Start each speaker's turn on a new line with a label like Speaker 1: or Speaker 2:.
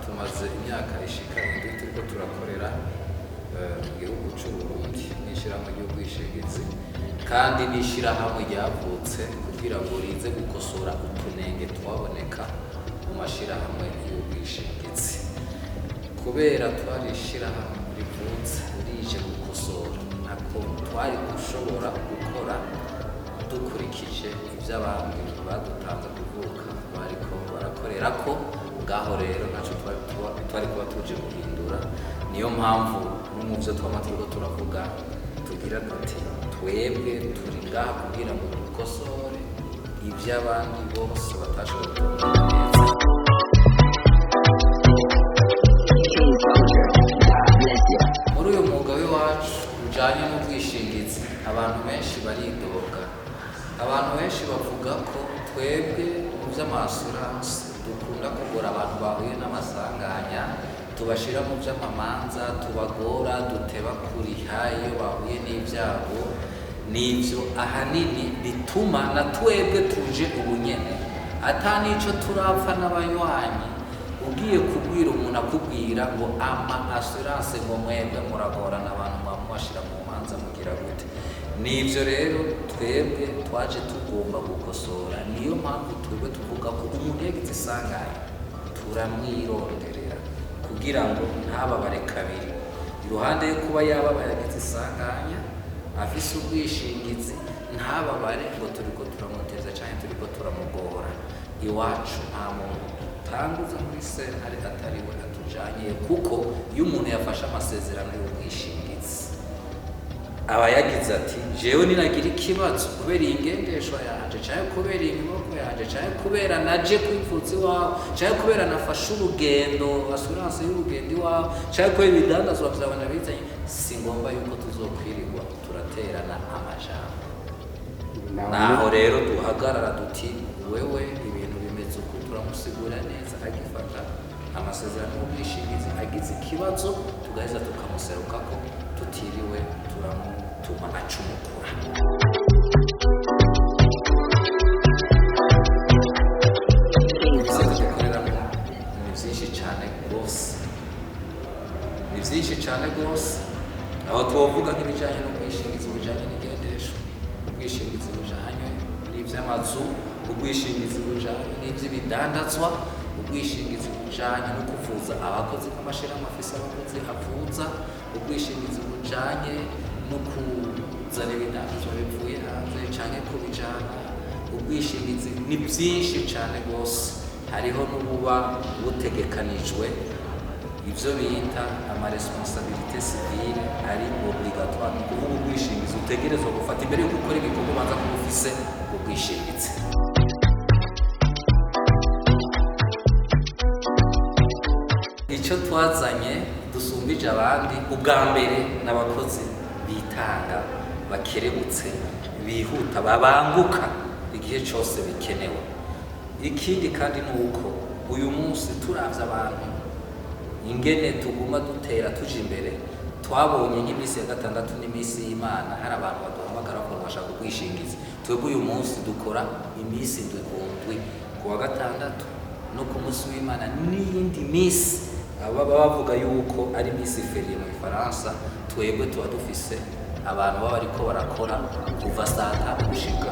Speaker 1: Tumaze imyaka ishika 7 turiko turakorera mu gihugu c'u Burundi n'ishirahamwe ry'ubwishingizi, kandi n'ishirahamwe ryavutse kugira ngo rize gukosora utunenge twaboneka mu mashirahamwe y'ubwishingizi. Kubera twari ishirahamwe rivutse rije gukosora, ntako twari gushobora gukora dukurikije ibyo abandi badutanze kuvuka bariko barakorera ko ngaho. Rero ntaco twari kuba tuje guhindura. Niyo mpamvu no mu byo twama turiko turavuga tugira duti: "Twebwe turi ngaha kugira ngo dukosore ibyo abandi bose batashoboye gutunganya neza."
Speaker 2: King Soldier, God bless you.
Speaker 1: Muri uyu mwuga w'iwacu ujanye n'ubwishingizi, abantu benshi baridoga. Abantu benshi bavuga ko twebwe mu by'ama assurances dukunda kugora abantu bahuye n'amasanganya, tubashira mu by'amamanza, tubagora, duteba kuriha iyo bahuye n'ibyago. Nivyo ahanini bituma na twebwe tuje ubunyene ata n'ico turapfa n'abanywanyi. Ugiye kubwira umuntu, akubwira ngo ama assurance, ngo mwebwe muragorana abantu, mwamubashira mu manza, mugira gute? Nivyo rero twebwe twaje tugomba gukosora. Niyo mpamvu twebwe tuvuga ko umuntu yagize isanganya turamwironderera kugira ngo ntababare kabiri. Iruhande yo kuba yababa yagize isanganya afise ubwishingizi, ntababare ngo turiko turamuteza canke turiko turamugora. Iwacu nta muntu dutanguza muri sentare atariwe atujanye, kuko iyo umuntu yafashe amasezerano y'ubwishingizi aba yagize ati: "Jewe ninagira ikibazo kubera iyi ngendeshwa yanje, canke kubera iyi nyubako yanje, canke kubera naje kwivuza iwawe, canke kubera nafashe urugendo, assurance y'urugendo iwawe, canke kubera ibidandazwa vyawe nabizanye, si ngomba yuko tuzokwirirwa turaterana amajambo." Naho rero duhagarara duti: "Wewe ibintu bimeze uku." Turamusigura neza agifata amasezerano y'ubwishingizi, agize ikibazo tugaheza tukamuserukako tutiriwe turamutuma acumukura.
Speaker 2: King
Speaker 1: Ibisata
Speaker 2: Soldier.
Speaker 1: dukoreramo ni byinshi cyane rwose, ni byinshi cyane rwose. Aho twovuga nk'ibijyanye n'ubwishingizi bujyanye n'ingendesho, ubwishingizi bujyanye n'iby'amazu, ubwishingizi bujyanye n'iby'ibidandazwa, ubwishingizi bujyanye no kuvuza abakozi nk'amashyirahamwe afise abakozi avuza, ubwishingizi bujyanye no kuzana ibidandazwa bivuye hanze cyangwa kubijyana. Ubwishingizi ni byinshi cyane rwose. Hariho n'ububa butegekanijwe, ibyo bita ama responsabilité civile ari obligatoire, ni ukuvuga ubwishingizi utegerezwa gufata imbere yuko ukora ibikorwa, ubanza kuba ufise ubwishingizi. Icyo twazanye dusumbije abandi ubwa mbere n'abakozi bitanga, bakerebutse, bihuta, babanguka igihe cyose bikenewe. Ikindi kandi ni uko uyu munsi turavye abantu ingene tuguma dutera tuja imbere, twabonye nk'iminsi ya gatandatu n'iminsi y'Imana hari abantu baduhamagara ko bashaka ubwishingizi. Twebwe uyu munsi dukora iminsi 7 ku ndwi, ku wa gatandatu no ku munsi w'Imana n'iyindi minsi baba bavuga yuko ari minsi férié mu Gifaransa. Twebwe tuba dufise abantu baba bariko barakora kuva saa 5 gushika